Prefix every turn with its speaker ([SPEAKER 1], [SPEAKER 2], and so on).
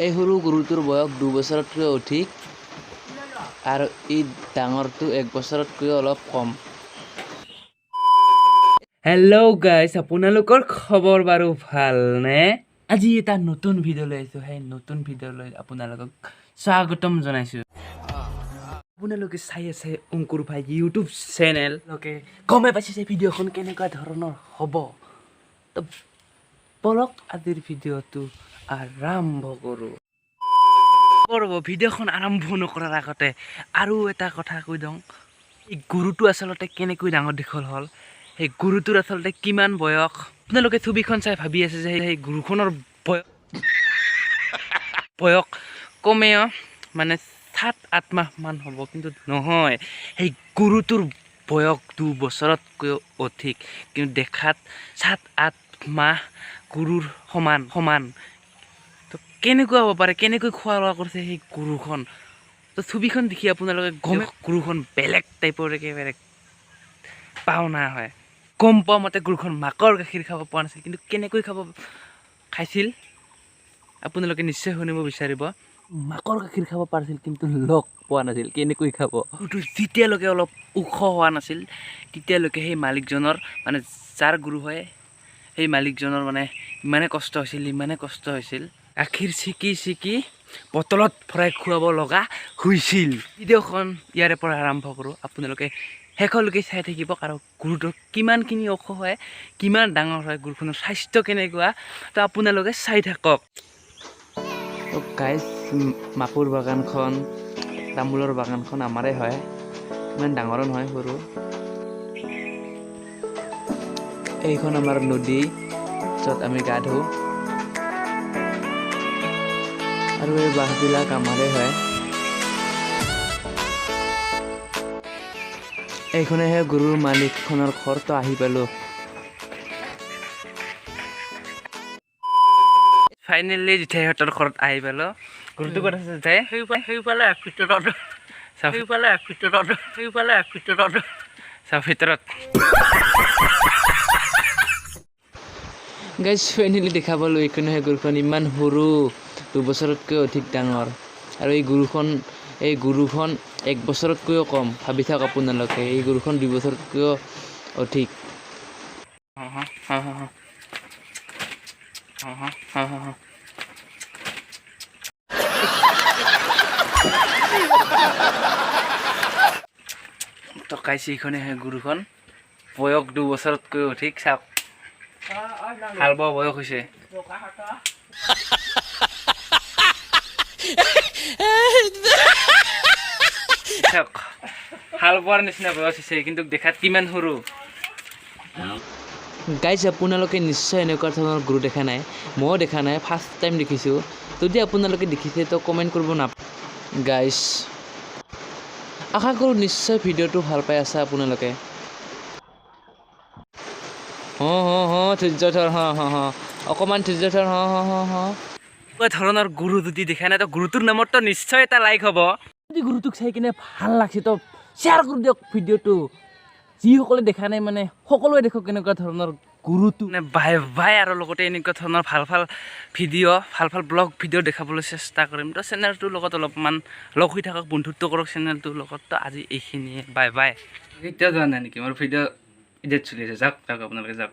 [SPEAKER 1] এই সৰু গৰুটোৰ বয়স 2 বছৰতকৈ অধিক আৰু এই ডাঙৰটো 1 বছৰতকৈ অলপ কম। হেল্ল' গাইজ, আপোনালোকৰ খবৰ বাৰু ভালনে? আজি এটা নতুন ভিডিঅ' লৈ আহিছোঁ। সেই নতুন ভিডিঅ' লৈ আপোনালোকক স্বাগতম জনাইছোঁ। আপোনালোকে চাই আছে অংকুৰ ভাই ইউটিউব চেনেল। লোকে গমে পাইছে যে ভিডিঅ'খন কেনেকুৱা ধৰণৰ হ'ব। তো বলক, আজিৰ ভিডিঅ'টো আৰম্ভ কৰোঁ। ৰ'ব, ভিডিঅ'খন আৰম্ভ নকৰাৰ আগতে আৰু এটা কথা কৈ দিওঁ। এই গৰুটো আচলতে কেনেকৈ ডাঙৰ দীঘল হ'ল, সেই গৰুটোৰ আচলতে কিমান বয়স? আপোনালোকে ছবিখন চাই ভাবি আছে যে সেই গৰুখনৰ বয়স কমেও মানে 7-8 মাহমান হ'ব, কিন্তু নহয়। সেই গৰুটোৰ বয়স 2 বছৰতকৈও অধিক, কিন্তু দেখাত 7-8 মাহ গৰুৰ সমান সমান। তো কেনেকুৱা হ'ব পাৰে, কেনেকৈ খোৱা লোৱা কৰিছে সেই গৰুখন? তো ছবিখন দেখি আপোনালোকে গমে গৰুখন বেলেগ টাইপৰ, একেবাৰে পাওনা হয়। গম পোৱা মতে গৰুখন মাকৰ গাখীৰ খাব পোৱা নাছিল, কিন্তু কেনেকৈ খাইছিল আপোনালোকে নিশ্চয় শুনিব বিচাৰিব। মাকৰ গাখীৰ খাব পাৰিছিল, কিন্তু লগ পোৱা নাছিল কেনেকৈ খাব। গৰুটো যেতিয়ালৈকে অলপ ওখ হোৱা নাছিল, তেতিয়ালৈকে সেই মালিকজনৰ, মানে যাৰ গৰু হয়, সেই মালিকজনৰ মানে ইমানে কষ্ট হৈছিল, ইমানে কষ্ট হৈছিল, গাখীৰ চেকি চেকি বটলত ভৰাই খুৱাব লগা হৈছিল। ভিডিঅ'খন ইয়াৰে পৰা আৰম্ভ কৰোঁ। আপোনালোকে শেষলৈকে চাই থাকিব আৰু গৰুটো কিমানখিনি ওখ হয়, কিমান ডাঙৰ হয়, গৰুখনৰ স্বাস্থ্য কেনেকুৱা, তো আপোনালোকে চাই থাকক। তো গাইজ, মাকুৰ বাগানখন, তামোলৰ বাগানখন আমাৰে হয়। ইমান ডাঙৰো নহয়, সৰু। এইখন আমাৰ নদী, য'ত আমি গা ধুওঁ আৰু এই বাঁহবিলাক আমাৰে হয়। এইখনেহে গৰুৰ মালিকখনৰ ঘৰ। তো আহি পালোঁ। ফাইনেলি জেঠাইহঁতৰ ঘৰত আহি পালোঁ। গৰুটো ক'ত আছে জেঠাই?
[SPEAKER 2] সেইফালে ভিতৰত।
[SPEAKER 1] চাওঁ।
[SPEAKER 2] সেইফালে ভিতৰত, সেইফালে ভিতৰত।
[SPEAKER 1] চাওঁ ভিতৰত। গাইজ, ফাইনেলি দেখা পালোঁ। এইখনেহে গৰুখন। ইমান সৰু, 2 বছৰতকৈ অধিক ডাঙৰ আৰু এই গৰুখন 1 বছৰতকৈও কম। ভাবি চাওক আপোনালোকে, এই গৰুখন 2 বছৰতকৈও অধিক। হ হ হ হ হ হ। তো গাইজ, এইখনে হয় গৰুখন। বয়স 2 বছৰতকৈ অধিক। চাওক, হাল বোৱা বয়স হৈছে। চাওক, হাল বোৱাৰ নিচিনা বয়স হৈছে, কিন্তু দেখাত কিমান সৰু। গাইজ, আপোনালোকে নিশ্চয় এনেকুৱা ধৰণৰ গৰু দেখা নাই। ময়ো দেখা নাই, ফাৰ্ষ্ট টাইম দেখিছোঁ। যদি আপোনালোকে দেখিছে তো কমেণ্ট কৰিব নাপ। গাইজ, আশা কৰোঁ নিশ্চয় ভিডিঅ'টো ভাল পাই আছে আপোনালোকে। হ হ হ, ধৈৰ্য ধৰ। হ হ হ, অকণমান ধৈৰ্য ধৰ। হ হ হ হ। এনেকুৱা ধৰণৰ গৰু যদি দেখা নাই, তো গৰুটোৰ নামত তো নিশ্চয় এটা লাইক হ'ব। যদি গৰুটোক চাই কিনে ভাল লাগছে, তো শ্বেয়াৰ কৰি দিয়ক ভিডিঅ'টো। যিসকলে দেখা নাই, মানে সকলোৱে দেখক কেনেকুৱা ধৰণৰ গৰুটো। মানে বাই বাই। আৰু লগতে এনেকুৱা ধৰণৰ ভাল ভাল ভিডিঅ', ভাল ভাল ব্লগ ভিডিঅ' দেখাবলৈ চেষ্টা কৰিম। তো চেনেলটোৰ লগত অলপমান লগ হৈ থাকক, বন্ধুত্ব কৰক চেনেলটোৰ লগত। তো আজি এইখিনিয়ে, বাই বাই। এতিয়া যোৱা নাই নেকি? মোৰ ভিডিঅ' এডিট চলি আছে। যাওক যাওক, আপোনালোকে যাওক।